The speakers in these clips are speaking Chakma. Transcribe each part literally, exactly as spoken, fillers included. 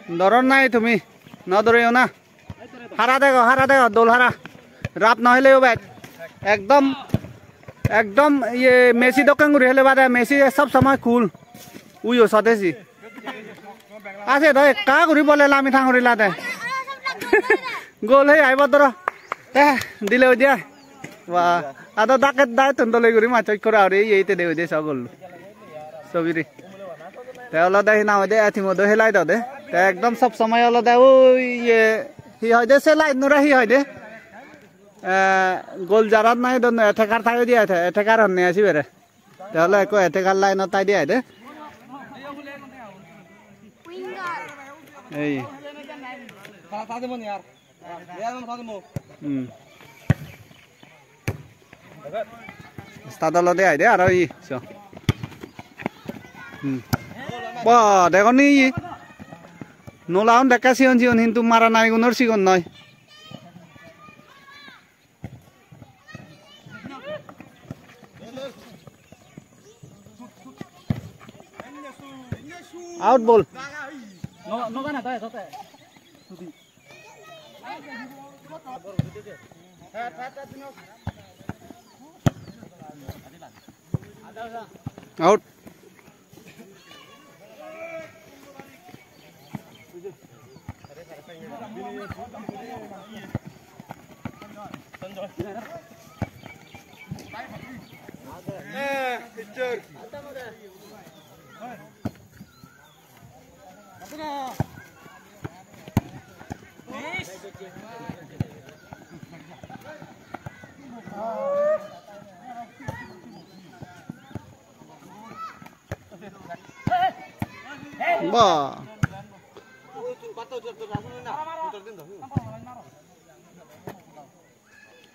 Doror nai tumi, no doreyo na. Hara dego, hara dego, dol hara. Rap no heleyo bet. Ekdom, ekdom iye Messi dokken guri heleba de. Messi sob somoi cool. Uyo sodesi. Ase do ekka guri bole lami thanguri lade. Gol hei aibo doro. Eh, dile oi dia. Wah, ado daket dai tun dole guri match ikkora ore iye ite de oi de so gol. Sobiri. Te olode hi nang hoide, eh, team-o do helai do de. Te ekdom sob somoi olode oi iye, hi hoide se line nore hi hoide? Eh, gol jarat nahi do attacker thayo di ate, attacker honne asi bere. Te ole ekko attacker line-ot tai di ai de. Ei. Hmm. Start olode ai de aro i so. Hmm. Ba, degoni i. Nola un dekka sigon sigon hintu mara nai gunor sigon noi. Out ball. No, no gana, dai, dai. Out. Ba.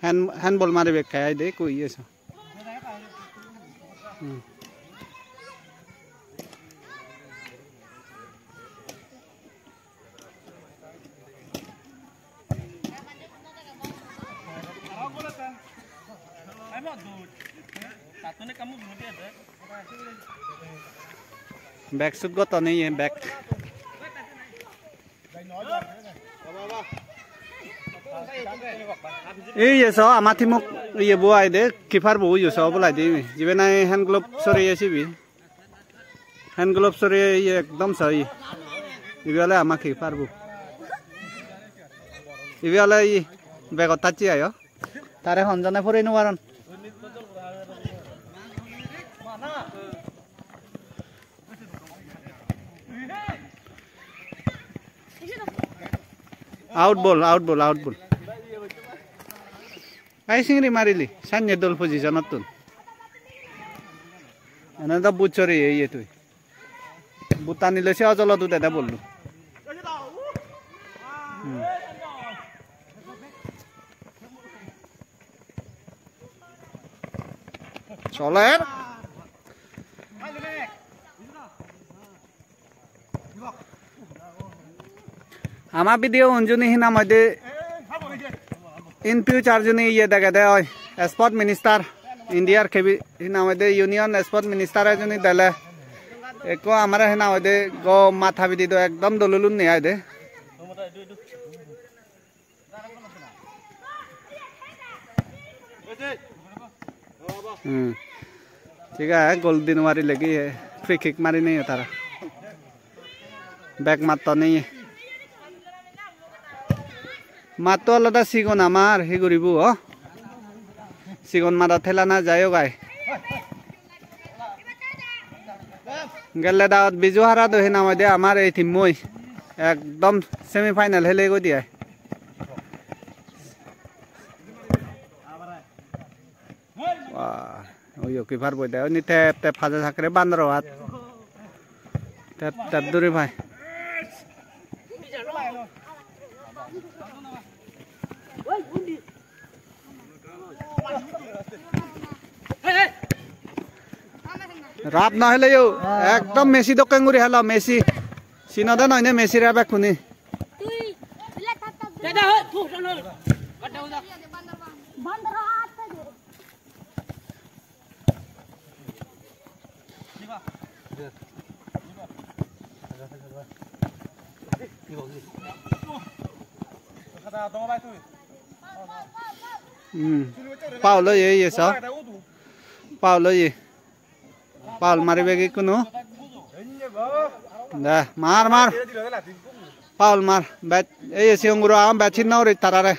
Hand, handball mari bekkai ai de, koi iye so. Hmm. Back shoot gotton iye, back. Ei ye so, ama team-ot iye bo ai de, keeper bo uyo so obolai de. Jibe nahi hand glove sore ye sibe. Hand glove sore ye ekdom so ye. Ibe ole ama keeper bo. Ibe ole ye bag-ot tacche ayo. Tare honjone pore no paron. Out ball, out ball, out ball. Ai singri marili, sanye dol position-ottun. Ene do but sori ye tui. But tanile se ojolot ude de bollu. Hmm. Soler. Ama video un juni hi nang hoide in future juni iye degede oi sport minister India-r kebi hi nang hoide union sport minister-e juni dele ekko amare hi nang hoide gom matha bidi do ekdom dol olunne ai de. Hmm. Thik age, gol di no parile gi, free kick mari niyo tara. Bek matto niye. Matto olode sigon amar, hi guribo, o? Sigon mada thela na jai o gai. Gelle dagot Biju hara do hi nang hoide amar ei team-moi ekdom semi final hele goi di ai. Wah, oyo keeper boi de, undi tep tep haja sakre bandoro at. Tep tep duri pai. Rap no heleyo, ekdom Messi dokken guri helo, Messi. Sinode noi ne Messi re bekkune. Hmm. Foul oye, iye so. Foul oye. Foul maribegi ikkunu. De, mar, mar. Foul mar. Bat, ei sigon guro agon, bat hit no guri tarare.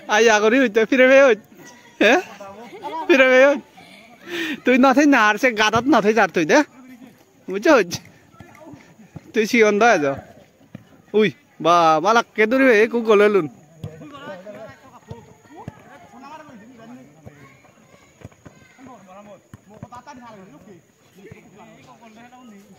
Ai, ya guri utte, fire me utte. He? Fire me utte. Tui no thei na, ar se gadot no thei jar tui de. Bujhoj? Tui sigon do ejo. Ui, ba, balakke duri be, ekku gol elun.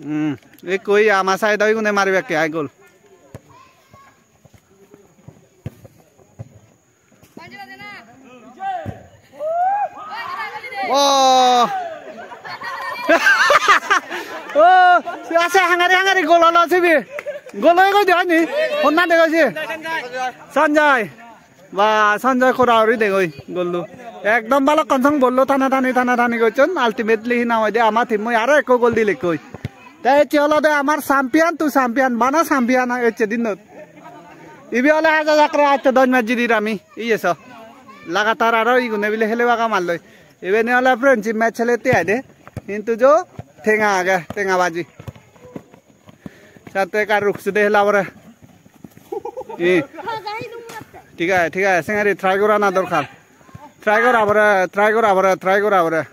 Hmm, ekku ei ama side oi gune maribakke ai gol. Oh. Oh, se ase hangari hangari gol olo sibe. Gol oi goi de ni. Honna de goi se. Sanjay. Ba, Sanjay kora ori de goi gollo. Ekdom balokkon song bollo tana tani, tana tani gocchon. Ultimately hi nang hoide ama team-oi aro ekko gol dilekkoi. Te ecche olode amar champion to champion, bana champion ecche dinnot. Ibe ole haja jakra ecche doj majjidi ami, iye so. Lagatar aro igune bile hele baga marloi. Ibeni ole friendship match hele te aide. Hintu jo tenga age, tenga baji. Sate ekka ruksu de hela pore. Hi? Thik age, thik age, sengari try gorana dorkar. Try gora pore, try gora pore, try gora pore.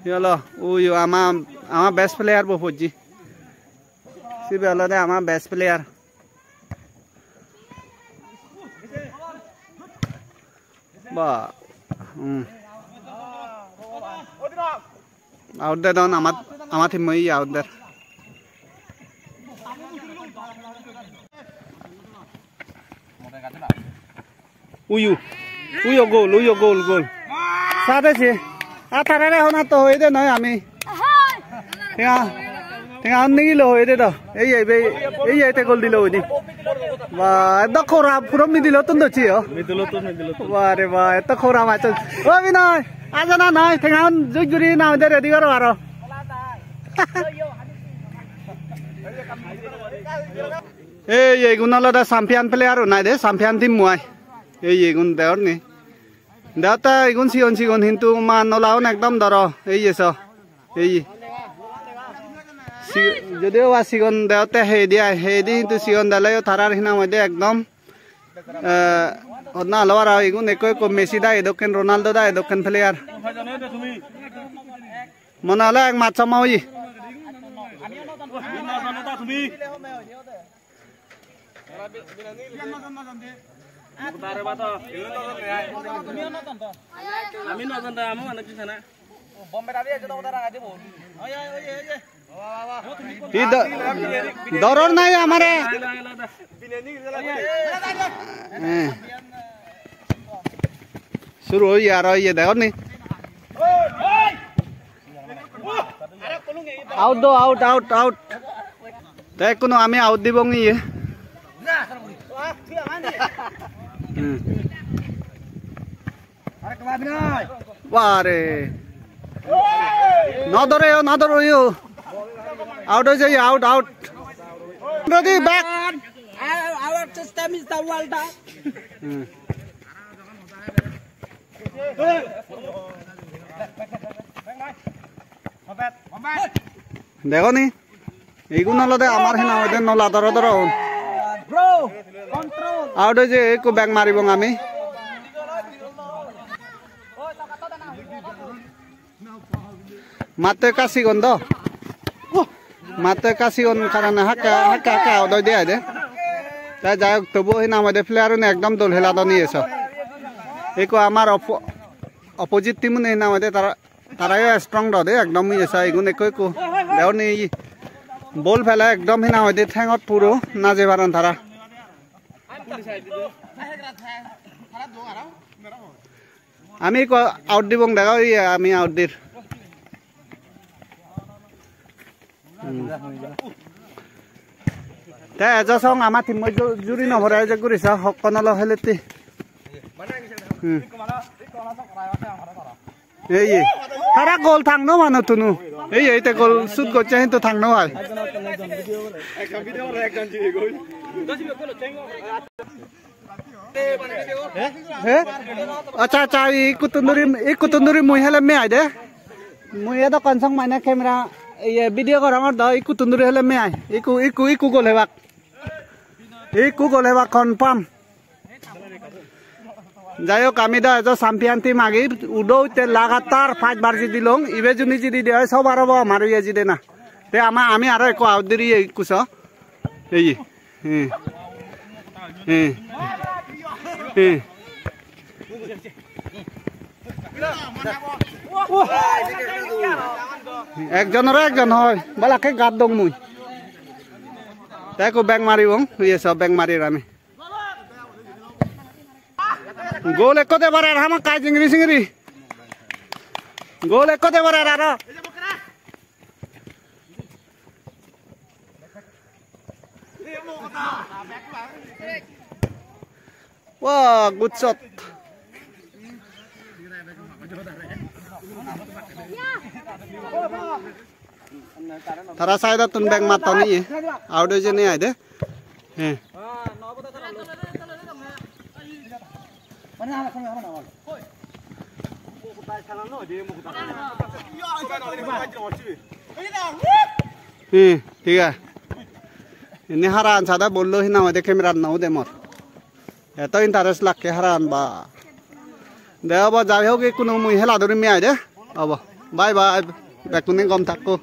Hi olo, uyo ama, ama best player bo pojji. Sibe olode ama best player. Ba, hmm. Out dedon, ama, ama team-oi out der. Uyo, uyo gol, uyo gol, gol. Sade se. A tarare hona to hoide noi ami. Tenga, tenga onni gilo hoide do. Ei, ei, ei, ei te gol dilo hoide. Ba, edok khora puro middle-ottun docche o. Middle-ottun, middle-ottun. Ba re ba, edok khora machon. O Binoy, aja na noi, tenga un juj guri na hoide ready goro aro. Ei, ei, igun olode champion player-un ai de, champion team-un ai. Ei, ei, igun degor ni. Deotte igun sigon sigon, hintu ma nola-un ekdom doro. Ei, ei, so. Ei. Si-, jodio ba sigon deotte hei di ai, hei di hintu sigon deleyo tarar hi nang hoide ekdom, eh, honna olo aro igun ekko ekko Messi da edokken, Ronaldo da edokken player. Mone hole ek match somma oye. Ami no janda, amo anak di sana. Hi do-, doror nai amare. Eh. Suru oye aro iye degor ni. Out do, out, out, out. Te ekkuno ami out dibong iye. Hmm. Bare. No dore yo, no dore yo. Out oye, out, out. Ready, back. Our, our system is the world. Hmm. Degoni? Igun olode amar hi nang hoide nola doro doro un. Out oye, ekko back maribong ami. Matto ekka sigon do. Matto ekka sigon karone hakka, hakka, hakka out oide ai de. Te jai hok, tobuo hi nang hoide player-une ekdom dol heladon iye so. Ekko amar oppo-, opposite team-une hi nang hoide tara, tarayo strong do de ekdom iye so, igun ekko ekko. Degor ni bol pele ekdom hi nang hoide thengot puro naje paron tara. Ami ekko out dibong, dega oye ami out dir. Hmm. Te ejo song ama team-mo ju-, juri no pore, ejo guri sa, hokkon olo heletti. Hmm. Ei, ei. Tara gol thang no mano tunu. Ei, ei, te gol shoot gocche hintu thang no pai. He? Accha, accha, ikkutun duri, ikkutun duri mui helem me ai de. Mui edokkon song mane camera, iye, video gorongor do, ikkutun duri helem me ai. Ikku, ikku, ikku gol hebak. Ikku gol hebak confirm. Jai hok, ami do ejo champion team agi, udo utte lagatar pach bar jidilong, ibe juni jidi de oi, sobar obo amar iye jide na. Te ama, ami aro ekko out diri ikku so. Ei. Hmm. Hmm. Hmm. Ekjonore ekjon hoi, balakke gat dong mui. Te ekko bek maribong, iye so bek marir ami. Gol ekko de parer hamakkai jingiri singiri. Gol ekko de parer aro. Wah, good shot. Tara side-ottun bek matton iye. Out oi jeni ai de. He. He, thik age. Inni haran sada bollo hi nang hoide camera-t no ude mor. Eto interest lakke haran ba. De obo jai hok ikkunu mui hela durim ai de. Obo. Bye bye. Bekkune gom thakko.